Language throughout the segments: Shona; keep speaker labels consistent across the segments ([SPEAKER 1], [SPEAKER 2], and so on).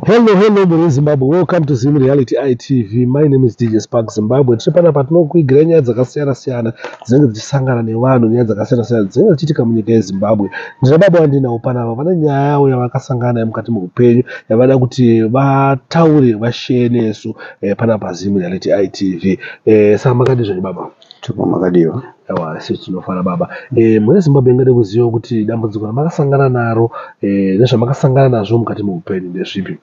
[SPEAKER 1] Hello, hello, mhuri Zimbabwe. Welcome to Zim Reality ITV. My name is DJ Spark Zimbabwe. Tiri panapa tinokuigira nyaya dzakasiyana siyana dzinenge dzichisangana nevanhu, nyaya dzakasiyana siyana dzinenge dzichiitika munyika yeZimbabwe. Ndina baba vandinawo panapa, vane nyaya yavo yavakasangana nayo mukati meupenyu yavada kuti vataure, vashare nesu panapa Zim Reality ITV. Saka makadii zvenyu, baba?
[SPEAKER 2] Tupo, makadiwa?
[SPEAKER 1] Aiwa, isu tinofara, baba. Mhuri yeZimbabwe ingade kuziva kuti dambudziko ramakasangana naro nezvamakasangana nazvo mukati meupenyu ndezvipi?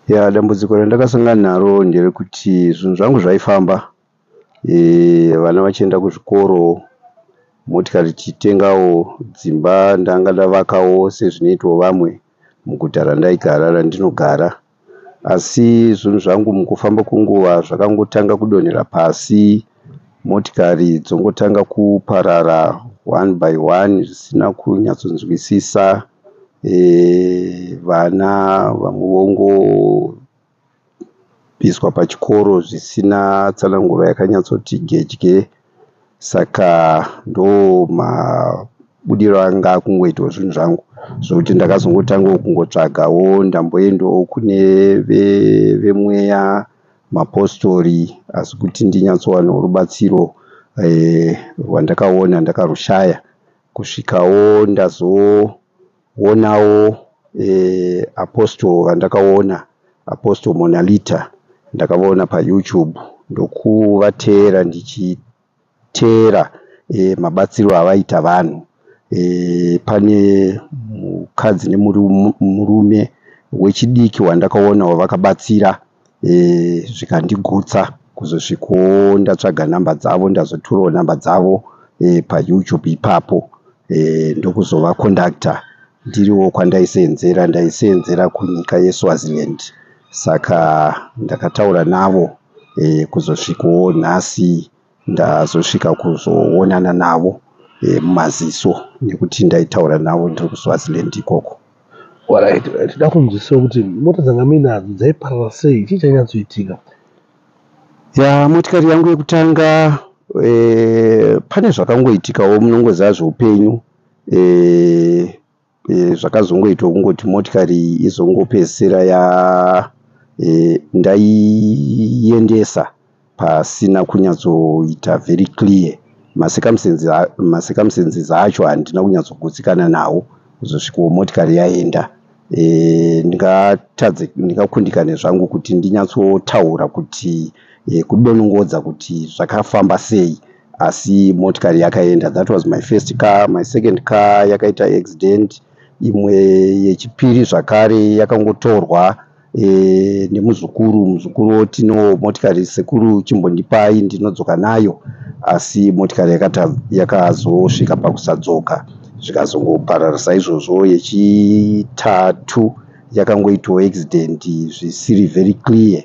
[SPEAKER 2] Ya, dambudziko randakasangana naro nderekuti zvinhu zvangu zvaifamba, vana vachienda kuzvikoro, motikari tichitengawo, dzimba ndanga ndavakawo sezvinoitwa vamwe muguta randaigara, randinogara. Asi zvinhu zvangu mukufamba kwenguva zvakangotanga kudonhera pasi, motikari dzongotanga kuparara one by one zvisina kunyatsonzwisisa. Vana vamwe vongobviswa pachikoro zvisina tsananguro yakanyatsoti gedye. Saka ndo mabudiro anga akungoitawo zvinhu zvangu, zvokuti ndakazongotangawo kungotsvagawo. Ndamboendawo kune vemweya, mapostori, asi kuti ndinyatsowanawo rubatsiro rwandakaona ndakarushaya, kusvikawo ndazoonawo apostle vandakaona, Apostle Monalita. Ndakavaona paYouTube, ndokuvateera, ndichiteera mabatsiro avaita vanhu. Pane mukadzi nemurume wechidiki wandakaona wavakabatsira, zvikandigutsa, kuzosvikawo ndatsvaga namba dzavo. Ndazotorawo namba dzavo paYouTube ipapo, ndokuzovacontacta ndiriwo kwandaisenzera. Ndaisenzera kunyika yeSwaziland, saka ndakataura navo, kuzosvikawo nhasi ndazosvika kuzoonana navo mumaziso, nekuti ndaitaura navo ndiri kuSwaziland ikoko.
[SPEAKER 1] Alright, tida kunzwisisa kuti mota dzanga muinadzo dzaiparara sei, chii chainyatsoitika?
[SPEAKER 2] Ya, motikari yangu yekutanga, pane zvakangoitikawo, munongoziva zveupenyu, zvakazongoitawo kungoti motikari izongopedzisira ya ndaiendesa pasina kunyatsoita very clear macircumstances acho. Handina kunyatsogutsikana nawo kuzosvikawo motikari yaenda. Ndingatadze, ndingakundikane zvangu kuti ndinyatsotaura kuti kudonongodza kuti zvakafamba sei, asi motikari yakaenda. That was my first car. My second car yakaita accident. Imwe yechipiri zvakare yakangotorwa nemuzukuru. Muzukuru oti, "No, motikari sekuru chimbondipai, ndinodzoka nayo." Asi motikari yakazosvika pakusadzoka, zvikazongoparara saizvozvo. Yechitatu yakangoitawo accident zvisiri very clear,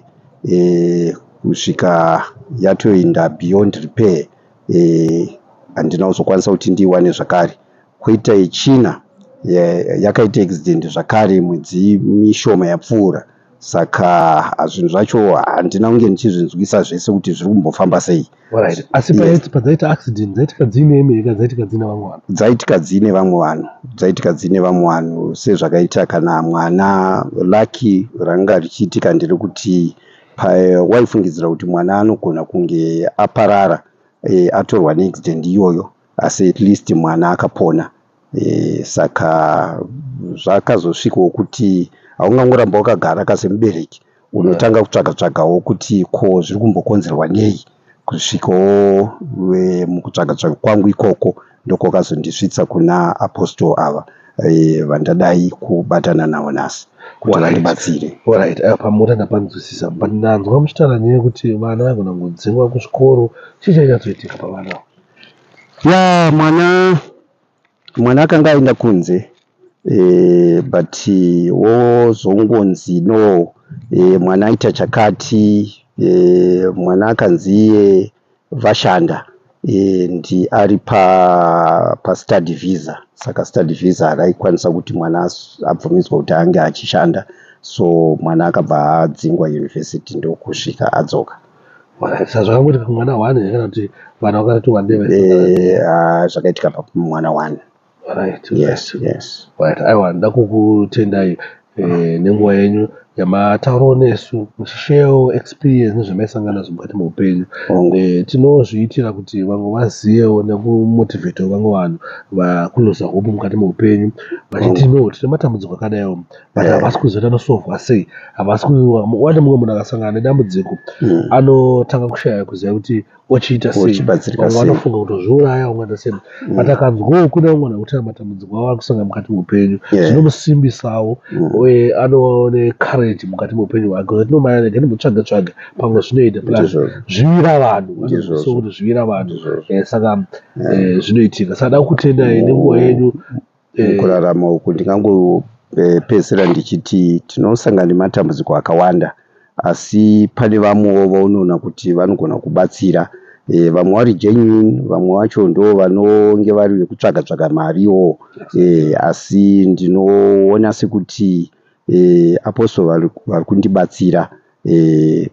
[SPEAKER 2] kusvika yatoenda beyond repair. Handina kuzokwanisa kuti ndiiwane zvakare. Kwoita yechina yakaita accident zvakare mwedzi mishoma yapfuura. Saka zvinhu zvacho handina kunge ndichizvinzwisa zvese kuti zviri kumbofamba sei.
[SPEAKER 1] Alright. Asi padzaita accident dzaitika dziine imi here, dzaitika dziine vamwe vanhu?
[SPEAKER 2] Dzaitika dziine vamwe vanhu, dzaitika dziine vamwe vanhu. Sezvakaita kana mwana, lucky ranga richiitika nderekuti waifungidzira kuti mwana anogona kunge aparara, atorwa neaccident iyoyo, asi at least mwana akapona. Saka zvakazosvikawo kuti haungangoramba wakagara kasemubereki, unotanga kutsvaga tsvagawo kuti ko zviri kumbokonzerwa nei, kusvikawo mukutsvaga tsvaga kwangu ikoko ndokwakazondisvitsa kuna apostle ava vandadai kubatana navo nhasi kuti vandibatsire.
[SPEAKER 1] Alright, pamota ndapanzwisisa, but ndanzwa muchitaura nyaya yekuti vana vagona kungodzingwa kuzvikoro. Chii chainyatsoitika pavana ava?
[SPEAKER 2] Ya, mwana akanga aenda kunze, but wozongonzi no, mwana aita chakati. Mwana akanzi iye vashanda ndi ari pastudy visa, saka study visa raikwanisa kuti mwana abvumidzwa kuti ange achishanda. So mwana akabva adzingwa university, ndokusvika adzoka.
[SPEAKER 1] Alright, saka zvakangoitika kumwana one here, kana kuti vana vakatoti wandei?
[SPEAKER 2] Zvakaitika pamwana one. Yes.
[SPEAKER 1] Right, aiwa, nda kukutendai. Nenguva yenyu yamataurawo nesu muchisharewo experience nezvamaisangana nazvo mukati meupenyu. Tinozviitira kuti vamwe vazivewo nekumotivhetawo vamwe vanhu vakuluza hope mukati meupenyu, vachiti, "No, tine matambudziko akadaiwo," but havasi kuziva kuti anosolvwa sei. Havasi wane mumwe munhu akasangana nedambudziko, anotanga kushaya kuziva kuti ochiita sei.
[SPEAKER 2] Ochibatsirika
[SPEAKER 1] Vamwe
[SPEAKER 2] sei.
[SPEAKER 1] vanofunga kutozviuraya, vamwe vanoita sei, but akanzwawo kune vamwe vanhu vekutaura matambudziko avo ari kusangana mukati meupenyu, zvinomusimbisawo uye anova necourage mukati meupenyu hwake kuti tinomanya, rega ndimbotsvaga tsvaga, pamwe zvinoita. Plus zvivira vanhu.
[SPEAKER 2] Ndizvozvo.
[SPEAKER 1] So kuti zvivira vanhu.
[SPEAKER 2] Ndizvozvo.
[SPEAKER 1] Saka zvinoitika. Saka da kutendai nenguva yenyu.
[SPEAKER 2] Mukurarama uku ndingangopedzisira ndichiti tinosangana nematambudziko akawanda, asi pane vamwewo vaunoona kuti vanogona kubatsira. Vamwe vari genuine, vamwe vacho ndo vanonge vari vekutsvaga tsvaga mariwo. Asi ndinoona sekuti apostle vari kundibatsira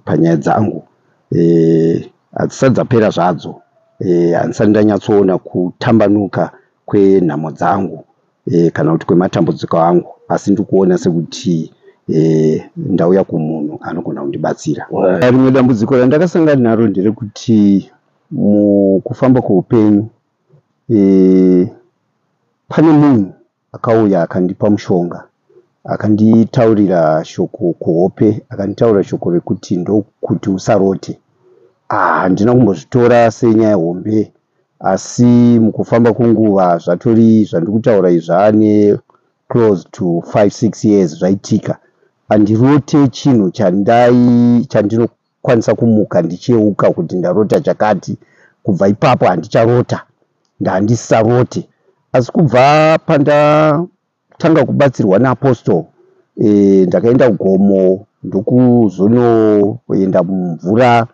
[SPEAKER 2] panyaya dzangu. Hadzisati dzapera zvadzo. Handisati ndanyatsoona kutambanuka kwenhamo dzangu kana kuti kwematambudziko angu, asi ndikuona sekuti ndauya kumunhu anogona kundibatsira. Rimwe dambudziko randakasangana naro nderekuti mukufamba kweupenyu pane munhu akauya akandipa mushonga, akanditaurira shoko kuhope, akanditaurira shoko rekuti ndokuti usarote. Handina kumbozvitora senyaya hombe, asi mukufamba kwenguva, zvatori zvandiri kutaura izvi zvaane close to 5 6 years zvaitika, handirote chinhu chandai chandinokwanisa kumuka ndichiyeuka kuti ndarota chakati. Kubva ipapo handicharota, ndandisisarote. Asi kubva pandatanga kubatsirwa naapostle, ndakaenda kugomo, ndokuzonoenda mumvura,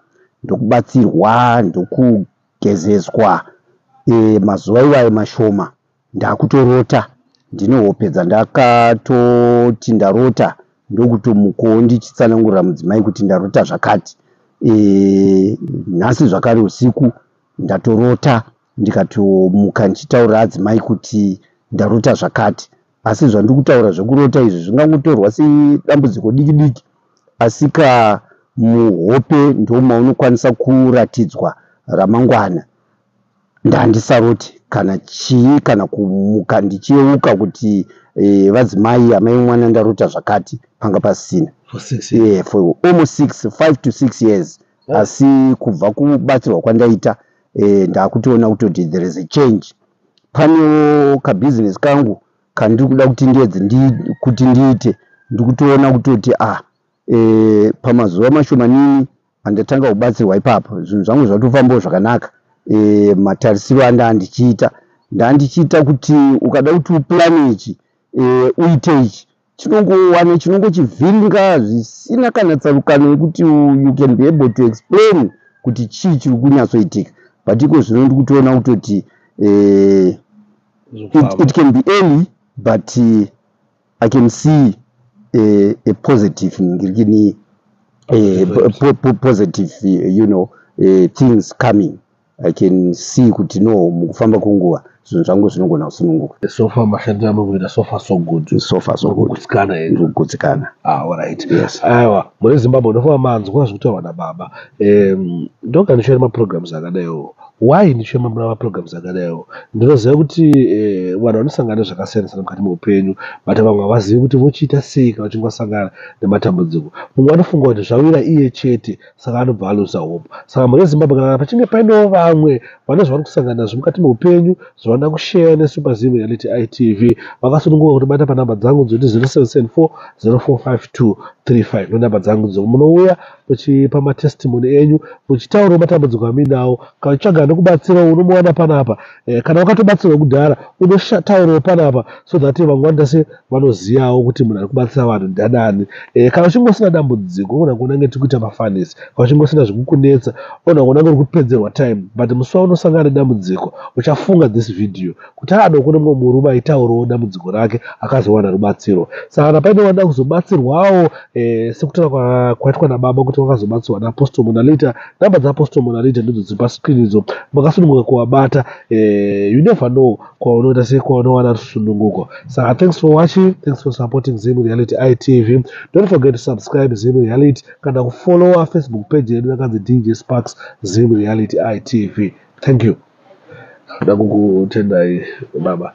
[SPEAKER 2] ndokubatsirwa, ndokugezeswa. Mazuva iwayo mashoma ndakutorota. Ndine hope dzandakatoti ndarota, ndokutomukawo ndichitsanangurira mudzimai kuti ndarota zvakati. Nhasi zvakare usiku ndatorota, ndikatomuka ndichitaurira adzimai kuti ndarota zvakati. Asi zvandiri kutaura zvekurota izvi zvingangotorwa sedambudziko diki diki, asi ka muhope ndomaunokwanisa kuratidzwa ramangwana. Ndandisaroti kana chii, kana kumuka ndichiyeuka kuti vadzimai, amai mwana, ndarota zvakati, panga pasina.
[SPEAKER 1] For 6 years.
[SPEAKER 2] Yeah, for almost 6, 5 to 6 years. Asi kubva kubatsirwa kwandaita, ndakutoona kutoti there is a change. Panewo kabhizinesi kangu kandiri kuda kuti ndiedze kuti ndiite. Ndikutoona kutoti pamazuva mashomanini andatanga kubatsirwa ipapo, zvinhu zvangu zvatofambawo zvakanaka. Matarisiro andaa ndichiita, ndandichiita kuti ukada kuti uplane ichi, uite ichi, chinongowana chinongochivhiringa zvisina kana tsarukano yekuti you can be able to explain kuti chii chiri kunyatsoitika. But iko zvino ndikutoona kutoti it can be early, but I can see a positive ngirikini, positive things coming. I can see kuti no, mukufamba kwenguva zvinhu zvangu zvinogona kusununguka.
[SPEAKER 1] So far mashandiro amuri kuita, so far so good?
[SPEAKER 2] So far so good.
[SPEAKER 1] Kugutsikana here?
[SPEAKER 2] Ndiri kugutsikana.
[SPEAKER 1] Ah, alright.
[SPEAKER 2] Yes.
[SPEAKER 1] Aiwa, mune Zimbabwe, ndofamba manzwa zviri kutaurwa nababa. Ndoga ndichiona maprograms akadaiwo. Why ndichiona maprograms akadaiwo? Ndinoziva kuti vanhu vanosangana nezvakasiyana siyana mukati meupenyu, but vamwe havazivi kuti vochiita sei kana vachinge vasangana nematambudziko. Mumwe anofunga kuti zvawira iye chete, saka anobva aluza hope. Saka mune Zimbabwe, kana pachinge painewo vamwe vane zvavari kusangana nazvo mukati meupenyu zvavanoda kusheya neSuper Zim Reality ITV, vakasununguka kutibata panhamba dzangu dzoti 0774 0452 35. Nonhamba dzangu dzo munouya muchipa matestimony enyu, muchitaurawo matambudziko amuinawo. Kana uchitsvaga nekubatsirawo, unomuwana panapa. Kana wakatobatsirwa kudhara, unotaurawo panapa so that vamwe vanoita se vanozivawo kuti munhu ari kubatsira vanhu ndanani. Kana uchinge usina dambudziko, unogona kuona kunge tiri kuita mafunnies. Kana uchinge usina zvekukunetsa, unogona kuona kunge uri kupedzerwa time, but musi waunosangana nedambudziko uchafunga this video kuti ado kune mumwe murume aitaurawo dambudziko rake akazowana rubatsiro. Saka kana paine wada kuzobatsirwawo, sekutaura kwaitwa nababa kuti kuti wakazobatsirwa naApostle Monalita. Namba dzaApostle Monalita ndidzo dziri pascreen idzo, makasununguka kuvabata. You never know kwaunoita sei, kwaunowana rusununguko. Saka thanks for watching, thanks for supporting Zim Reality ITV. Don't forget to subscribe Zim Reality kana kufollowa Facebook page yedu yakanzi DJ Sparks Zim Reality ITV. Thank you. Ndoda kukutendai, baba.